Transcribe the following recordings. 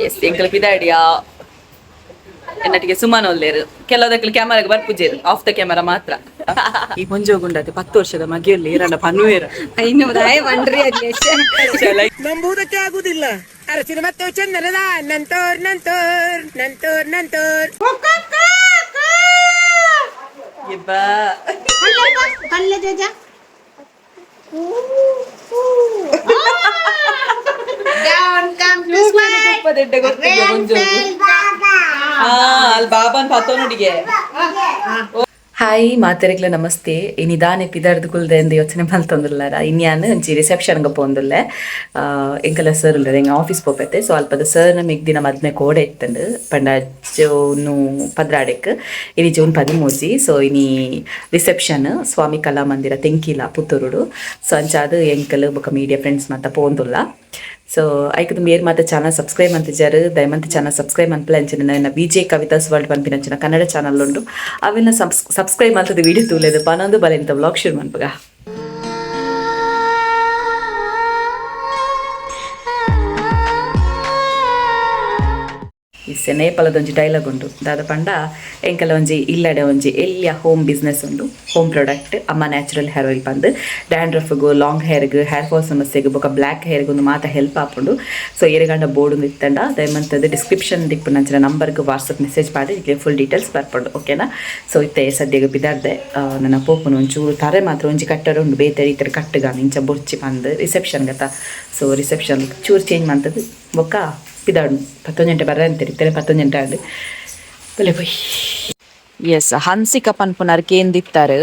S ಎಂಕಲ್ ಪಿದಾಡಿಯಾ ಎನ್ನಟಿಗೆ Suman ಒಲ್ಲೇರು ಕೆಲವದಕ್ಕೆ ಕ್ಯಾಮರಾಗ ಬರ್ಪುಜೇರು of the camera ಮಾತ್ರ. ಈ ಮುಂಜೋಗುಂಡತೆ 10 ವರ್ಷದ ಮಗಿಯಲ್ಲಿ ಏರಲ್ಲ ಪನ್ನುವೇರ. ನಂಬುವುದಕ್ಕೆ ಆಗುದಿಲ್ಲ. ಅರಸಿನ ಮತ್ತು ಚಂದನದ ನಂತೋರ್ ನಂತೋರ್ ನಂತೋರ್ ನಂತೋರ್. ಇಬ್ಬಾ. ತುಪ್ಪದೆಡ್ಡೆ ಗೊತ್ತಿಲ್ಲ ಮುಂಜೋಗು. ಅಲ್ಲಿ ಬಾಬಾನ್ ಪತ್ತೋನುಡಿಗೆ. ಹಾಯ್ ಮಾತೆರೆಗ್ಲ ನಮಸ್ತೆ. ಈ ನಿಧಾನೆ ಪಿದರ್ದು ಕುಲ್ದೆ ಎಂದು ಯೋಚನೆ ಮಲ್ತೊಂದುಲ್ಲಾರ. ಇನ್ಯಾನ್ ಒಂಜಿ ರಿಸೆಪ್ಷನ್ಗೆ ಪೋಂದುಲ್ಲೆ. ಎಂಕಲ ಸರ್ ಉಲ್ಲೆರ್, ಎಂಗ ಆಫೀಸ್ ಪೋಪೆತೆ. ಸೊ ಅಲ್ಪದ ಸರ್ ಮಿಗ್ ದಿನ ಮದ್ಮೆ ಕೋಡೆ ಇತ್ತಂಡು ಪಂಡ ಜೂನು 12ಕ್, ಇನಿ ಜೂನ್ 13. ಸೊ ಇನಿ ರಿಸೆಪ್ಷನ್ ಸ್ವಾಮಿ ಕಲಾಮಂದಿರ, ತೆಂಕಿಲ, ಪುತ್ತೂರುಡು. ಸೊ ಅಂಚಾದ್ ಎಂಕಲ್ ಬೊಕ ಮೀಡಿಯಾ ಫ್ರೆಂಡ್ಸ್ ಮಾತ ಪೋಂದುಲ್ಲ. ಸೊ ಐಕ್ ತುಂಬ ಏರ್ ಮಾತ ಚಾನಲ್ ಸಬ್ಸ್ಕ್ರೈಬ್ ಮಂತಿಜಾರು, ದಯಮಂತ ಚಾನಲ್ ಸಬ್ಸ್ಕ್ರೈಬ್ ಮನ್ಪಲೆ. ಅಂಚಿನ ನನ್ನ ವಿಜಯ್ ಕವಿತಾಸ್ ವರ್ಲ್ಡ್ ಪನ್ಪಿನಂಚಿನ ಕನ್ನಡ ಚಾನಲ್ ಉಂಡು, ಅವೆಲ್ಲ ಸಬ್ಸ್ಕ್ರೈಬ್ ಮಲ್ತದ ವಿಡಿಯೋ ತೂಲೆದು ಪನೊಂದು ಬಲೆಂತ ವ್ಲಾಗ್ ಶುರು ಮನ್ಪುಗ. ಇಸ್ಸೆ ನೇಪಾಳದೊಂಜಿ ಡೈಲಾಗ್ ಉಂಡು. ದಾದ ಪಂಡ, ಎಂಕಲ ಒಂಜಿ ಇಲ್ಲಡೆ ಒಂಜಿ ಎಲ್ಯ ಹೋಮ್ ಬಿಸ್ನೆಸ್ ಉಂಡು, ಹೋಮ್ ಪ್ರಾಡಕ್ಟ್ ಅಮ್ಮ ನ್ಯಾಚುರಲ್ ಹೇರ್ ಆಯಿಲ್ ಪಂದ್. ಡ್ಯಾಂಡ್ರಫ್ಗು, ಲಾಂಗ್ ಹೇರ್ಗ್, ಹೇರ್ ಫಾಲ್ ಸಮಸ್ಯೆಗ್ ಬೊಕ ಬ್ಲ್ಯಾಕ್ ಹೇರ್ಗ್ ಒಂದು ಮಾತ ಹೆಲ್ಪ್ ಆಪುಂಡು. ಸೊ ಎರೆಗಂಡ ಬೋರ್ಡ್ ಇತ್ತಂಡ ದಯಮಂತದ ಡಿಸ್ಕ್ರಿಪ್ಷನ್ ದಿಪ್ಪುನಂಚಿನ ನಂಬರ್ಗ್ ವಾಟ್ಸಪ್ ಮೆಸೇಜ್ ಪಾಡಿ ನಿಕ್ಲೆ ಫುಲ್ ಡೀಟೇಲ್ಸ್ ಬರ್ಪುಂಡು, ಓಕೆನಾ? ಸೊ ಇತ್ತೆ ಸದ್ಯಗ್ ಪಿದಾರ್ದೆ. ನನ್ನ ಪೋಪುನು ಒಂಚೂರು ತರೆ ಮಾತ್ರ ಒಂಜಿ ಕಟ್ಟರ ಉಂಡು, ಬೇತೆ ರೀತಿಯ ಕಟ್ಟುಗಾನ ಇಂಚ ಬೊರ್ಚಿ ಪಂದ್ ರಿಸೆಪ್ಷನ್ ಗತ. ಸೊ ರಿಸೆಪ್ಷನ್ ಚೂರು ಚೇಂಜ್ ಮಂತದ್ದು ಬೊಕ್ಕ ಪಿದಾಡು. 11 ಗಂಟೆ ಬರ್ರ ಅಂತೀರಿ, ಇತ್ತರೆ 11 ಗಂಟೆ ಆಂಡ್. ಬಲೆ ಪೋಯ್. ಎಸ್, ಹನ್ಸಿಕ ಪನ್ಪುನಾರ್ ಕೇಂದಿತ್ತಾರೆ,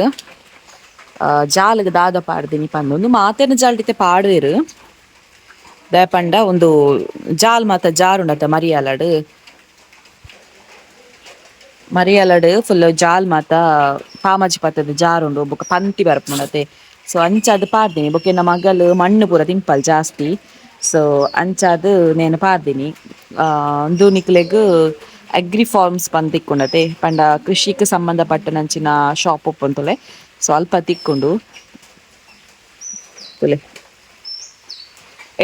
ಜಾಲಗ್ ದಾದ ಪಾಡ್ದಿನಿ ಪಂದ್. ಒಂದು ಮಾತೆನ ಜಾಲ್ಡಿತೆ ಪಾಡುವೆರು. ದಾಯೆ ಪಂಡ ಒಂದು ಜಾಲ್ ಮಾತ ಜಾರುಂಡತ ಮರಿಯಾಲಡ್. ಮರಿಯಾಲಡ್ ಫುಲ್ ಜಾಲ್ ಮಾತ ಪಾಮಾಜಿ ಪತ್ತದ ಜಾರುಂಡು, ಬೊಕ ಪಂತಿ ಬರ್ಪುಂಡತೆ. ಸೊ ಅಂಚಾದ್ ಪಾಡ್ದಿನಿ. ಬೊಕ ಎನ್ನ ಮಗಲ್ ಮಣ್ಣು ಪೂರ ತಿನ್ಪಲ್ ಜಾಸ್ತಿ. ಸೊ ಅಂಚಾದ್ ನೇನು ಪಾಡ್ದಿನಿ. ಉಂದು ನಿಕ್ಲೆಗ್ ಅಗ್ರಿ ಫಾರ್ಮ್ಸ್ ಪಂದ್ ತಿಕ್ಕುಂಡತೆ. ಪಂಡ ಕೃಷಿಕ್ ಸಂಬಂಧಪಟ್ಟನಂಚಿನ ಶಾಪ್ ಉಪ್ಪುಂತುಲೆ. ಸೊ ಅಲ್ಪ ತಿಕ್ಕುಂಡು ತುಲೆ.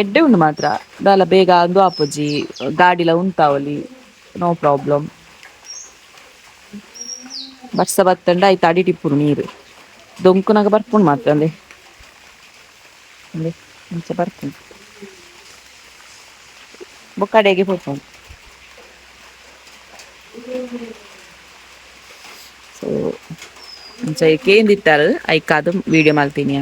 ಎಡ್ಡೆ ಉಂಡು ಮಾತ್ರ. ದಾಲ ಬೇಗ ಅಂದು ಆಪುಜಿ, ಗಾಡಿಲ ಉಂತಾವಲಿ, ನೋ ಪ್ರಾಬ್ಲಮ್. ಬರ್ಸ ಬತ್ತಂಡ ಐತ ಅಡಿಟಿಪ್ಪುನು ನೀರು ದೊಂಕುನಾಗ ಬರ್ಪುಂಡು ಮಾತ್ರ. ಅಂದೆ ಅಂದೆ ಇಂಚ ಬರ್ಪುಂಡು. ಬೊಕ್ಕ ಅಡೆಗೆ ಪೋಪುಂಡು. ಸೊ ಅಂಚ ಕೇಂದಿತ್ತಾರೆ, ಐಕಾದ್ ವಿಡಿಯೋ ಮಲ್ತೀನಿ.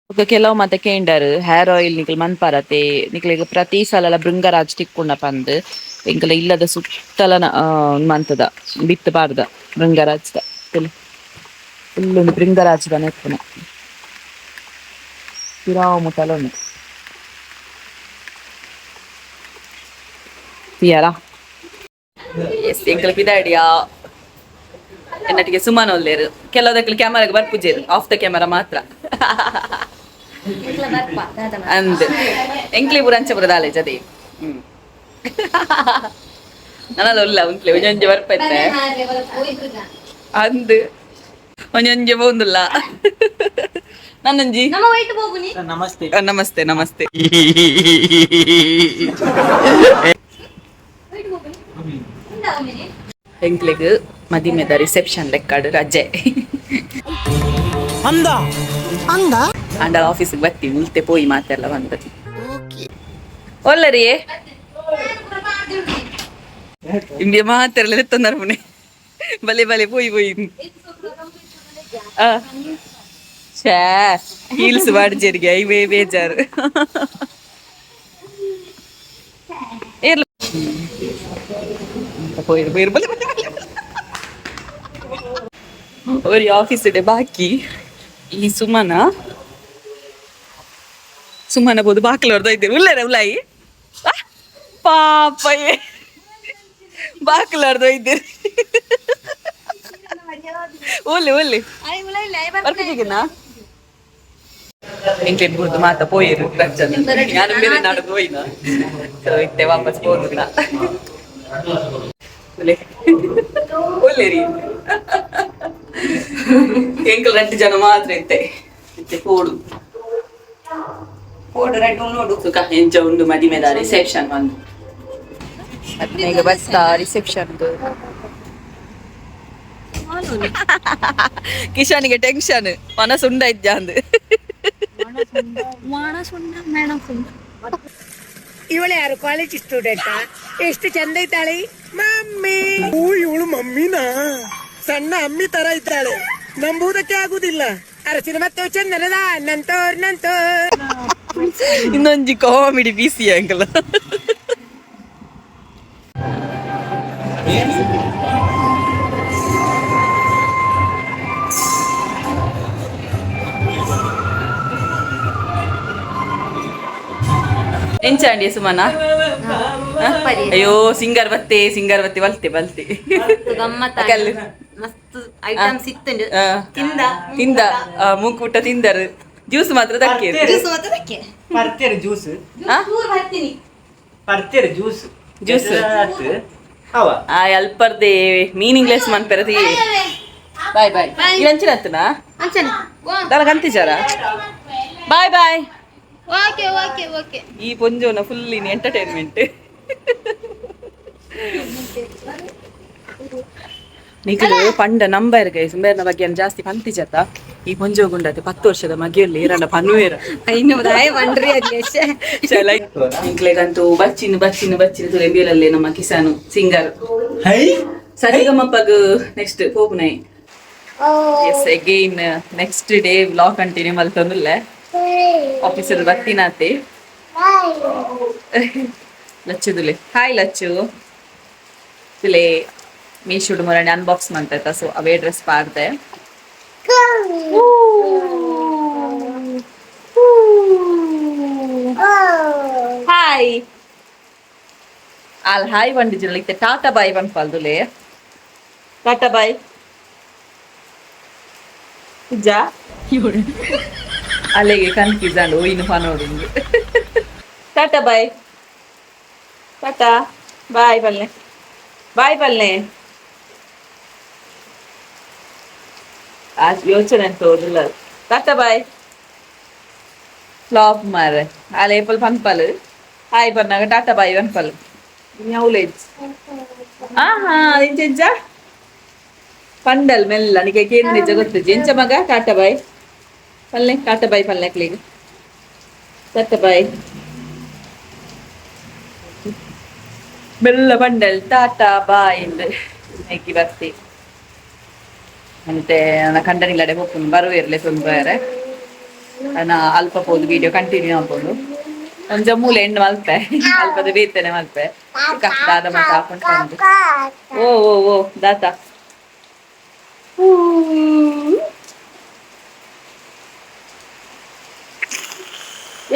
ಬೊಕ ಕೆಲವು ಮಾತ ಕೇಂಡರ್, ಹೇರ್ ಆಯಿಲ್ ನಿಕಲ್ ಮನ್ಪರತೆ, ನಿಕ್ಲೆಗ್ ಪ್ರತಿ ಸಲಲ ಭೃಂಗರಾಜ್ ತಿಕ್ಕುಂಡ ಪಂದ್. ಎಂಕಲ ಇಲ್ಲದ ಸುತ್ತಲ ಮಂತದ ಬಿತ್ತ್ ಪಾಡ್ದ ಭೃಂಗರಾಜ್ದ. ಫುಲ್ ಭೃಂಗರಾಜ್ ದ ನೆಪ್ಪುನ ಪಿರಾವು ಮುಟ್ಟಲ ಉಂಡು. ಪಿಯರಾ. S, ಎಂಕಲ್ ಪಿದಾಡಿಯಾ. ಎನ್ನಟಿಗೆ Suman ಒಲ್ಲೇರು. ಕೆಲವದಕ್ಕೆ ಕ್ಯಾಮರಾಗ ಬರ್ಪುಜೇರು, of the camera ಮಾತ್ರ. ಅಂದ್ ಎಂಕ್ಲೆ ಪೂರ ಅಂಚ ಪೂರ ದಾಲೆ ಜದೆ. ನನಲ ಉಲ್ಲ ಉಂಕ್ಲೆ ಒಂಜೊಂಜೆ ಬರ್ಪೈತೆ. ಅಂದ್ ಒಂಜೊಂಜೆ ಪೋಂದುಲ್ಲ ನನ್ನಂಜಿ. ನಮಸ್ತೆ. ನಮಸ್ತೆ ನಮಸ್ತೆ. ಎಂಕ್ಲೆಗ್ ಮದಿಮೆದ ರಿಸೆಪ್ಷನ್ ಲೆಕ್ಕಾಡು ರಜೆ. ಅಂದ ಅಂದ. ಅಂಡ ಆಫೀಸಿಗೆ ಬರ್ತೀವಿ, ಮುಲ್ತೆ ಪೋಯಿ ಮಾತೆಲ್ಲ ಬಂದು ಒಲ್ಲರಿ. ಇಂಬಿಯ ಮಾತೆಲ್ಲ ತೊಂದರೆ ಪುಣೆ. ಬಲೆ ಬಲೆ, ಪೋಯಿ ಪೋಯಿ. ಛೇ, ಹೀಲ್ಸ್ ಬಾಡ್ಜೇರಿಗೆ ಐವೇ ಬೇಜಾರು. ಏರ್ಲ ಪೋಯಿರು ಪೋಯಿರು, ಬಲೆ ಬಲೆ ಬಲೆ. ಒರಿ ಆಫೀಸ್ ಇಡೆ ಬಾಕಿ. ಈ ಸುಮನ ಸುಮನ ಬೋದು ಬಾಕ್ಲವ್ರದ್ದು ಇದ್ದೀರಿ. ಉಲ್ಲೇರ ಉಲ್ಲಾಯಿ ಪಾಪ ಬಾಕ್ಲಾರ್ದು ಇದ್ದೀರಿ. ಒಲ್ಲೆ ಒಲ್ಲೆ ಬರ್ಪಿದ್ದೀಗಿನ ಎಂಕ್ಲೆ ಬುರ್ದು ಮಾತ ಪೋಯಿರು. ನಾನು ಬೇರೆ ನಾಡು ಹೋಯಿನ. ಸೊ ಇತ್ತೆ ವಾಪಸ್ ಪೋದುನ. ಒಲ್ಲೆ ಒಲ್ಲೆರಿ. ಎಂಕಲ್ 2 ಜನ ಮಾತ್ರ ಇತ್ತೆ. ಇತ್ತೆ ಪೋಡು. ಸುಖ ಎಂಚ ಉಂಡು ಮದಿಮೆದ ರಿಸೆಪ್ಷನ್ ಒಂದು ಹದಿನೈದು ಬಸ್ತಾ ರಿಸೆಪ್ಷನ್ ಕಿಶಾನಿಗೆ ಟೆನ್ಷನ್ ಮನಸ್ಸು ಉಂಡಾಯ್ತು ಜಾಂದು. ಇವಳು ಯಾರು? ಕಾಲೇಜ್ ಸ್ಟೂಡೆಂಟ್, ಎಷ್ಟು ಚಂದ ಇದ್ದಾಳೆ. ಮಮ್ಮಿ! ಓ, ಇವಳು ಮಮ್ಮಿನಾ? ಸಣ್ಣ ಅಮ್ಮಿ ತರ ಇದ್ದಾಳೆ, ನಂಬುವುದಕ್ಕೆ ಆಗುದಿಲ್ಲ. ಅರಸಿನ ಮತ್ತೆ ಚಂದನದ ನಂತೋರ್ ನಂತೋರ್. ಇನ್ನೊಂಜಿ comedy PC uncle. ಎಂಚಾಂಡಿ ಸುಮನ? ಅಯ್ಯೋ, ಸಿಂಗರ್ ಬತ್ತೆ, ಸಿಂಗರ್ ಬತ್ತೆ, ಬಲ್ತೆ ಬಲ್ತೆ. ಅಕಲ್. ಮಸ್ತ್ ಐಟಮ್ಸ್ ಇತ್ತು. ತಿಂದ. ತಿಂದ, ಮೂಕುಟ ತಿಂದರು, ಜ್ಯೂಸ್ ಮಾತ್ರ ದಕ್ಕಿ. ಜ್ಯೂಸ್ ಮಾತ್ರ ದಕ್ಕೆ. ಪರ್ತೆರ್ ಜ್ಯೂಸ್. ಬರ್ತೀನಿ. ಪರ್ತೆರ್ ಜ್ಯೂಸ್. ಜ್ಯೂಸ್. ಅವ. ಆ ಅಲ್ಪರ್ದೆ ಮೀನಿಂಗ್ಲೆಸ್ ಮನ್ಪೆರದಿ. Bye bye. ಇರಂಚಿನತ್ತನಾ? ಅಂಚನೆ. ದಾಲ ಕಂತಿಚಾರ. Bye bye. Okay okay okay. ಈ ಪೊಂಜೋನ full in entertainment. ನಿಖಿಲು ಪಂಡ ನಂಬರ್ ಗೈಸ್, ಬೇರ್ನ ಬಗ್ಗೆ ಜಾಸ್ತಿ ಪಂತಿಜತ. ಈ ಪೊಂಜೋ ಗುಂಡತೆ 10 ವರ್ಷದ ಮಗಿಯಲ್ಲಿ ಇರಲ್ಲ ಪನ್ವೇರ. ಐನೂರು ವಂಡ್ರಿ ಅದೇ. ಇಂಕ್ಲೆಗಂತೂ ಬಚ್ಚಿನ ಬಚ್ಚಿನ ಬಚ್ಚಿನ ತುಲೆಂಬಿಯಲಲ್ಲೇ ನಮ್ಮ ಕಿಸಾನು ಸಿಂಗರ್. ಹೈ. ಸರಿಗಮಪ್ಪಗ್ ನೆಕ್ಸ್ಟ್ ಪೋಪುನೈ. Yes, again next day vlog continue ಮಲ್ತೊಂದುಲ್ಲೆ. Officer ಬತ್ತಿನಾತೆ. ಲಚ್ಚುದುಲೆ, hi Lachchu. ತುಲೆ ಮೀಶುಡು ಮೊರನೆ ಅನ್ಬಾಕ್ಸ್ ಮಾಡ್ತಾಯ್ತಾ, ಸೊ ಅವೇ ಡ್ರೆಸ್ ಪಾಡ್ದೆ. ಹಾಯ್ ಅಲ್ ಹಾಯ್ ಬಂದಿದ್ದೀನಲ್ಲ ಇತ್ತೆ. ಟಾಟಾ ಬಾಯ್ ಪನ್ಪಾಲ್ದುಲೆ. Tata bye Pooja. ಅಲ್ಲಿಗೆ ಕನ್ಫ್ಯೂಸ್ ಆಂಡ್ ಇನ್ನು ಪನೋಡು. ಟಾಟಾ ಬಾಯ್, ಟಾಟಾ ಬಾಯ್ ಪಲ್ಲೆ, ಬಾಯ್ ಪಲ್ಲೆ. ಆ ಯೋಚನೆ ಅಂತ ಓದಿಲ್ಲ. ಟಾಟಾ ಬಾಯ್. ಫ್ಲಾಪ್ ಮಾರೆ. ಅಲ್ಲ ಏಪಲ್ ಪನ್ಪಲ್ ಹಾಯ್ ಪನ್ನಾಗ ಟಾಟಾ ಬಾಯ್ ಪನ್ಪಲ್ ಯಾವ್ಲೇಜ್. ಆಹಾ, ಇಂಚ ಪಂಡಲ್ ಮೆಲ್ಲ ನಿಗೆ ಕೇಂದ್ರ ನಿಜ ಗೊತ್ತು. ಎಂಚ ಮಗ? ಟಾಟಾ ಬಾಯ್ ಪಲ್ಲೆ, ಟಾಟಾ ಬಾಯ್ ಪಲ್ಲೆ. ಅಕ್ಲಿಗೆ ಟಾಟಾ ಬಾಯ್. ಮೆಲ್ಲ ಬಂಡಲ್ ಟಾಟಾ ಬಾಯ್ ಇಂದು ನೆಕ್ಕಿ ಬರ್ತಿ ಅಂತೆ. ನನ್ನ ಕಂಡನಿಲ್ಲಡೆ ಹೋಗ್ಕೊಂಡು ಬರುವಿರ್ಲೆ ತೊಂದರೆ. ನನ್ನ ಅಲ್ಪ ಪೋದು ವಿಡಿಯೋ ಕಂಟಿನ್ಯೂ ಆಗ್ಬೋದು. ಒಂಜ ಮೂಲೆ ಎಣ್ಣೆ ಮಲ್ಪೆ, ಅಲ್ಪದ ಬೇತನೆ ಮಲ್ಪೆ. ದಾದ ಮಟ್ಟ ಹಾಕೊಂಡು ಬಂದು. ಓ ಓ ಓ ದಾತ.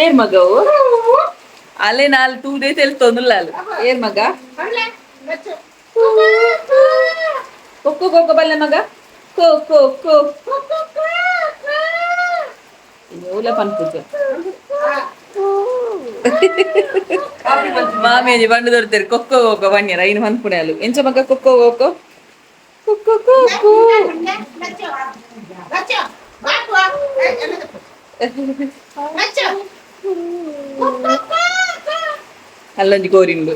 ಏರ್ ಮಗವು ಅಲ್ಲೇ ನಾಲ್ 2 ಡೇಸ್ ಎಲ್ಲಿ ತೊಂದಿಲ್ಲ ಅಲ್ಲಿ. ಏರ್ ಮಗ? ಕೊಕ್ಕೋ ಕೊಕ್ಕೋ ಬಲ್ಲೆ ಮಗ, ಕೋ ಕೋ ಕೋ. ಓಲ ಪನ್ಪುಜ ಮಾಮೇಜಿ ಬಂಡು ದೊಡ್ತಾರೆ. ಕೊಕ್ಕೋ ಕೊಕ್ಕೋ ಬನ್ನಿರ ಇನ್ನು ಪನ್ಪುಣೆ ಅಲ್ಲು. ಎಂಚ ಮಗ? ಕೊಕ್ಕೋ ಕೊಕ್ಕೋ ಕೊಕ್ಕೋ ಕೊಕ್ಕೋ. ಅಲ್ಲೊಂಜಿ ಕೋರಿಂಡು.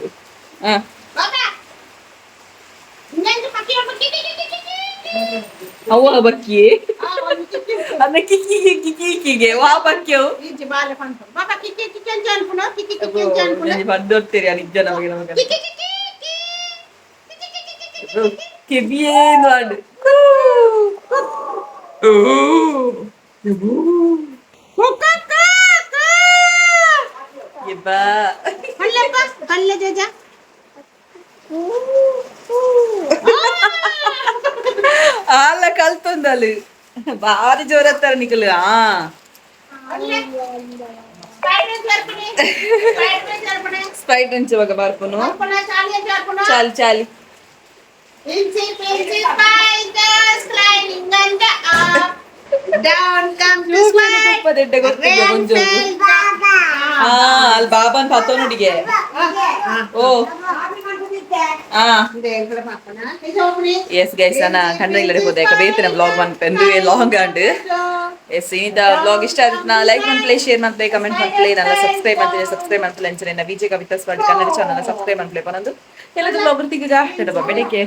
ಹಾ, ಅವ್ವ ಬಕ್ಕಿಯೇ ಅನ್ನ ಕಿಕ್ಕಿ ಕಿಕ್ಕಿ ಕಿಕ್ಕಿಗೆ ವಾ ಬಕ್ಕಿಯವು ಬಂದೋರ್ತೀರಿ ಅಲ್ಲಿ ನಿಜ. ನಮಗೆ ನಮಗೆ ಕೆಬಿಯೇನು ಆಡು. ಯಬ್ಬಾ. ಅಲ್ಲ ಕಲ್ತೊಂದಲು ಬಾರಿ ಜೋರತ್ತಾರ ನಿಕಲು. ಆ ಸ್ಪೈಡ್ నుంచి ఒక ಬರ್ಪುನು. ಚಾಲಿ ಚಾಲಿ. ತುಪ್ಪದೆಡ್ಡೆ ಗೊತ್ತಿಲ್ಲ ಮುಂಜೋಗು. ಹಾ, ಅಲ್ಲಿ ಬಾಬಾನ್ ಪತ್ತೋನುಡಿಗೆ. ಓ. ಆ ಎಸ್ ಗೈಸ್, ಅಣ್ಣ ಕಣ್ಣ ಇಲ್ಲಡೆ ಹೋದೆ ಬೇತನ ವ್ಲಾಗ್ ಮನ್ಪೆಂದು ಲಾಂಗ್ ಆಂಡ್. ಎಸ್, ಇನಿದ ವ್ಲಾಗ್ ಇಷ್ಟ ಆದ್ರೆ ಲೈಕ್ ಮನ್ಪ್ಲೆ, ಶೇರ್ ಮನ್ಪ್ಲೆ, ಕಮೆಂಟ್ ಮನ್ಪ್ಲೆ, ನನ್ನ ಸಬ್ಸ್ಕ್ರೈಬ್ ಮಾಡ್ತೀನಿ, ಸಬ್ಸ್ಕ್ರೈಬ್ ಮನ್ಪ್ಲೆ. ಅಂಚನೆ Vijay Kavitha world Kannada channel subscribe ಮನ್ಪ್ಲೆ ಪನೊಂದು ಎಲ್ಲದ ವ್ಲಾಗ್ ತಿಕ್ಕಗ. ಬೆಳಿಗ್ಗೆ.